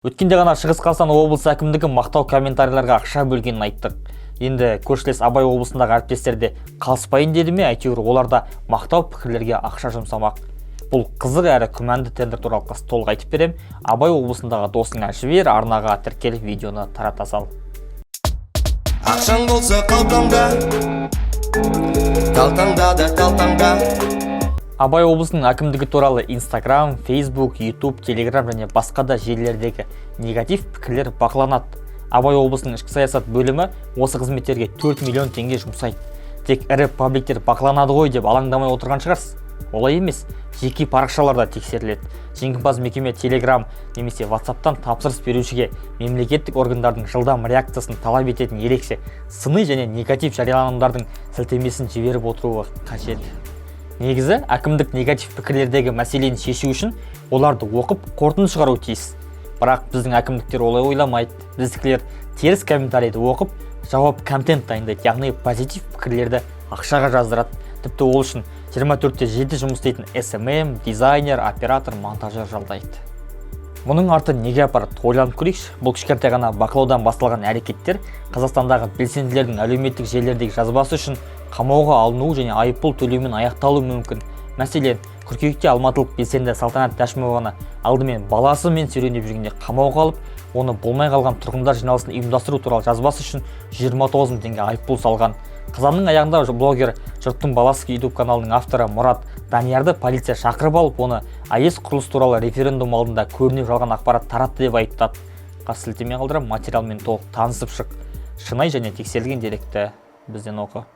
Өткенде ғана Шығыс Қазақстан облысы әкімдігі мақтау комментарийларға ақша бөлгенін айттық. Енді көршілес Абай облысындағы әріптестер де қалыспайын деді ме, әйтеуір олар да мақтау пікірлерге ақша жұмсамақ. Бұл қызық әрі күмәнді тендер туралы қазір толық айтып берем. Абай облысындағы досыңа жібер, арнаға тіркеліп, видеоны тарата сал. Ақшаң болса қалтаңда, талтаңда да талтаңда. Абай облысының әкімдігі туралы Инстаграм, Фейсбук, Ютуб, Телеграм және басқа да желілердегі негатив пікірлер бақыланады. Абай облысының ішкі саясат бөлімі осы қызметтерге 4 миллион теңге жұмсайды. Тек ірі пабликтер бақыланады ғой деп алаңдамай отырған шығарсыз. Олай емес, жеке парақшалар да тексеріледі. Жеңімпаз мекеме Телеграм немесе Ватсаптан тапсырыс берушіге мемлекеттік органдардың жылдам реакциясын талап ететін ерекше сыни және негатив жарияланымдардың сілтемесін жіберіп отыруы қажет. Негізі әкімдік негатив пікірлердегі мәселені шешу үшін оларды оқып, қорытынды шығаруы тиіс. Бірақ біздің әкімдіктер олай ойламайды. Біздікілер теріс комментарийді оқып, жауап контент дайындайды, яғни позитив пікірлерді ақшаға жаздырады. Тіпті ол үшін 24-те 7 жұмыс істейтін СММ, дизайнер, оператор, монтажер жалдайды. Мұның арты неге апарады, ойланып көрейікші. Бұл кішкентай ғана бақылаудан басталған әрекеттер Қазақстандағы белсенділердің әлеуметтік желілердегі жазбасы үшін қамауға алынуы және айыппұл төлеумен аяқталуы мүмкін. Мәселен, қыркүйекте алматылық белсенді Салтанат Дәшімованы алдымен баласымен серуендеп жүргенде қамауға алып, оны болмай қалған тұрғындар жиналысын ұйымдастыру туралы жазбасы үшін 29 мың теңге айыппұл салған. Қазанның аяғында блогер, «Жұрттың баласы» Ютуб каналының авторы Мұрат Даниярды полиция шақырып алып, оны АЭС құрылысы туралы референдум алдында көрінеу жалған ақпарат таратты деп айыптады. Қазір сілтеме қалдырамын, материалмен толық танысып шық. Шынайы және тексерілген деректі бізден оқы.